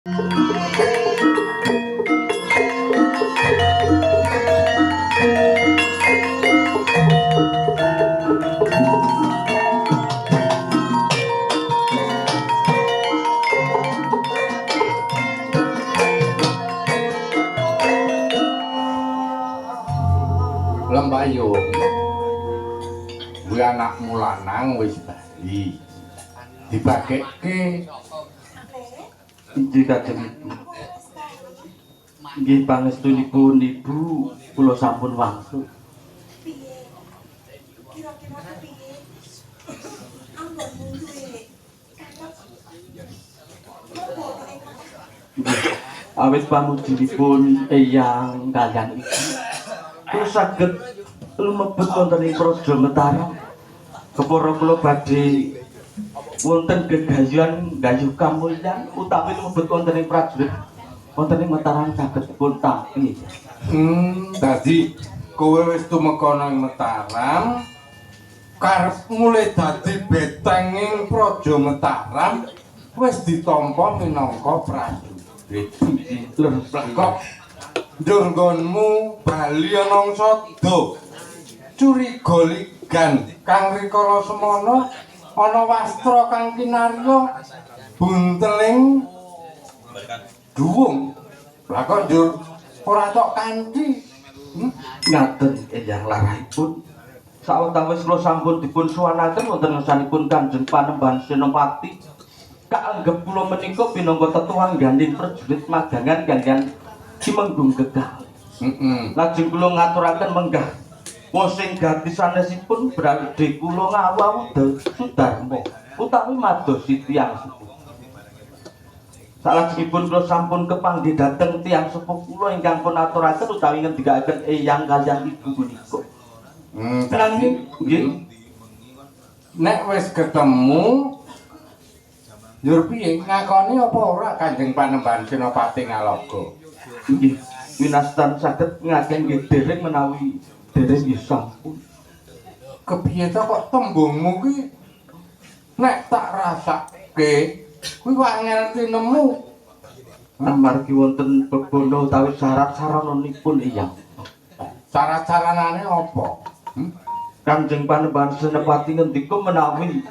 Lembayung, kuwi anakmu lanang wis bali. Dibagekke. Inggih, Kanjeng Ibu. Nggih, pangestunipun Ibu, kula sampun wangsul. Piye? Kira-kira kepiye? Anggonmu duwe katut. Apa ing Nggih. Awit pamujinipun eyang kaliyan ibu, kula saged lumebet wonten ing Praja Mataram. Kepara kula badhe wonten gegayuhan gayuh kamulyan utawi lumebet wonten ing prajurit wonten ing Mataram saged pun tampi. Dadi kowe wis tumeka nang Mataram, karep mulih dadi betenging Praja Mataram wis ditampa minangka prajurit. Leres. Lah kok njur nggonmu bali ana sada curiga ligan kang rikala semana ana wastra kang kinarya bunteling duwung. Lah kok njur ora tok kanthi? Hmm? Ngaten, eyang, larahipun sawetawis kula sampun dipun suwanaken wonten ngersanipun Kanjeng Panembahan Senopati, kaanggep kula menika pinangka tetuwangganing prajurit magangan kaliyan Cimenggung Kekalih. Lajeng kula ngaturaken menggah wosing gati sanesipun brade kula ngawu Sudarma utawi madosi tiyang sepuh. Salajengipun kula sampun kepanggih dhateng tiyang sepuh kula ingkang pun aturaken utawi ngendikaken eyang kaliyan ibu punika. Nanging nggih, Nek wis ketemu njur piye, ngakoni apa ora Kanjeng Panembahan Senopati Ngaloga? Nggih, winastan saged ngaken nggih dereng, menawi dereng nggih sampun. Kepiye to kok tembungmu ki nek tak rasake kuwi kok angel tinemu? Amargi wonten bebana utawi syarat sarananipun, eyang. Syarat saranane apa? Hmm? Kanjeng Panembahan Senopati ngendika menawi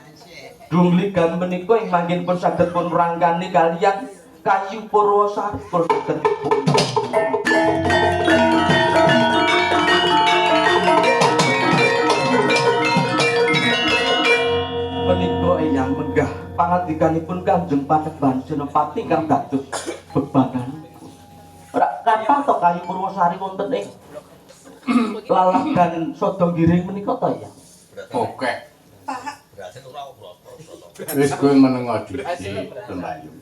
Dungligan menika ing mangkin pun saged pun rangkani kaliyan kayu Purwasari kula saged pun. Menika, eyang, menggah pangandikanipun Kanjeng Panembahan Senopati kang dados bebanan. Ora kathah to kayu Purwasari wonten ing lalagan Sada Giring menika to ya? Oke. Pak, Wis, kowe meneng dhisik, Lembayung.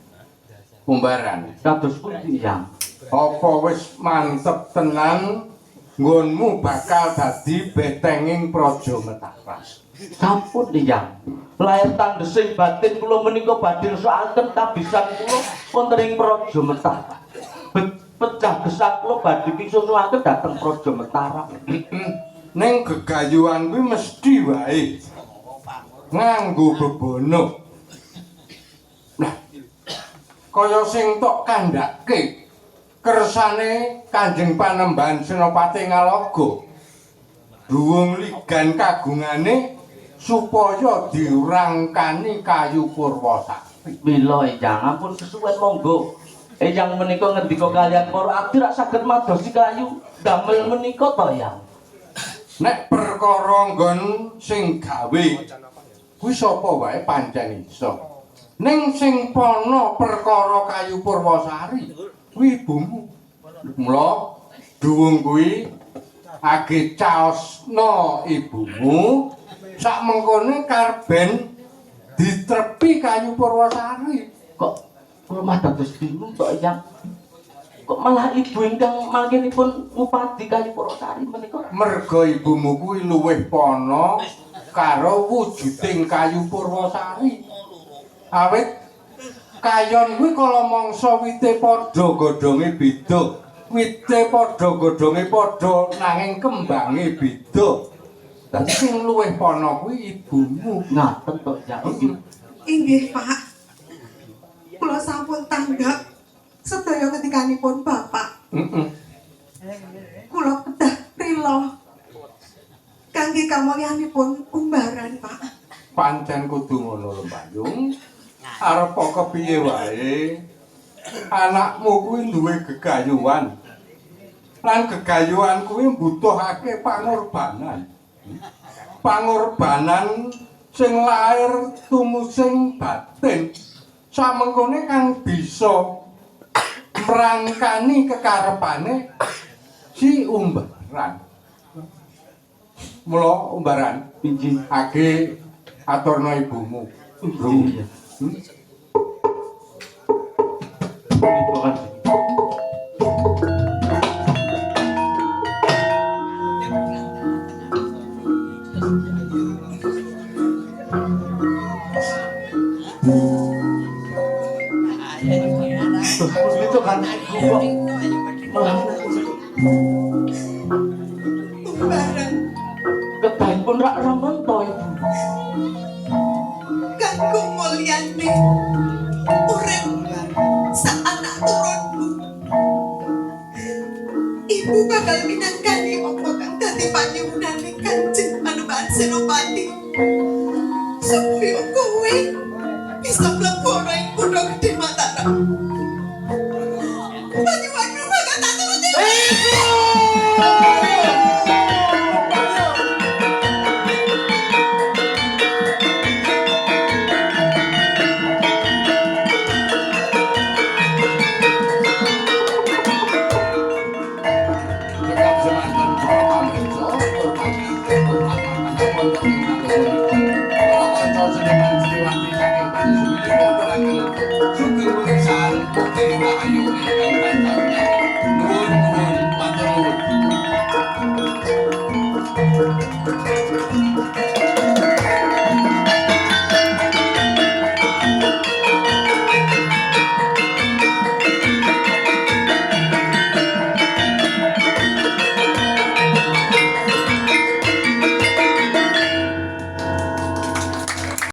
Umbaran. Kados pundi, Yang? Apa wis mantep tenan nggonmu bakal dadi betenging Praja Mataram? Sampun, Yang. Lahir tandesing batin kula menika badhe ngersakaken tabisan kula wonten ing Praja Mataram. Pecah gesang kula badhe kisusuaken dhateng Praja Mataram. Ning gegayuhan kuwi mesti wae nganggo bebana. Lah, kaya sing tok kandhake kersane Kanjeng Panembahan Senopati Ngaloga. Duwung ligan kagungane supaya diurangkani kayu Purwasari. Mila, Eyang, ampun kesuwen, monggo. Eyang menika ngendika kaliyan para abdi rak saged madosi kayu damel menika to, Yang? Nek perkara nggon sing gawe kuwi sapa wae pancen iso. Ning sing pana perkara kayu Purwasari kuwi ibumu. Mula duwung kuwi age caosna ibumu sak mengkone karben ditrepi kayu Purwasari. Kok kula mah dados bingung to, Eyang. Kok malah ibu ingkang mangkinipun ngupadi kayu Purwasari menika? Merga ibumu kuwi luwih pana karo wujuding kayu Purwasari. Awit kayon kuwi kala mangsa wite padha godhonge beda. Wite padha godhonge padha nanging kembange beda. Dadi sing luwih pana kuwi ibumu. Ngaten to, Yang? Nggih. Inggih, Pak. Kula sampun tanggap. Pangandikanipun Bapak, Heeh. kula kedah rila kangge kamulyanipun umbaran, Pak. Pancen kudu ngono lho, Bayung. Arep kepiye wae? Anakmu kuwi duwe gegayuhan. Lan gegayuhan kuwi mbutuhake pangorbanan. Pangorbanan sing lair tumusing batin. Samengkone kang bisa mrangkani kekarepane si umbaran. Mula umbaran Injih. age aturna ibumu. Injih. Menika Kanjeng. Terus pundi to Kanjeng Ibu kok malah Umbaran kedahipun rak remen to Ibu. kanggo mulyane urip sak anak turunmu. Ibu bakal minangkani apa kang dadi panyuwunane Kanjeng Panembahan Senopati. Supaya kowe bisa mlebu ana ing kutha gedhe Mataram. Panyuwunmu bakal tak turuti. Cekap semanten para pamirsa, hormati wonten ing dalu punika. Para kanca seniman seniwati saking Banyuwangi ngaturaken sugeng pemirsaan mugi rahayu ingkang tansah pinanggih. Nuwun nuwun matur nuwun.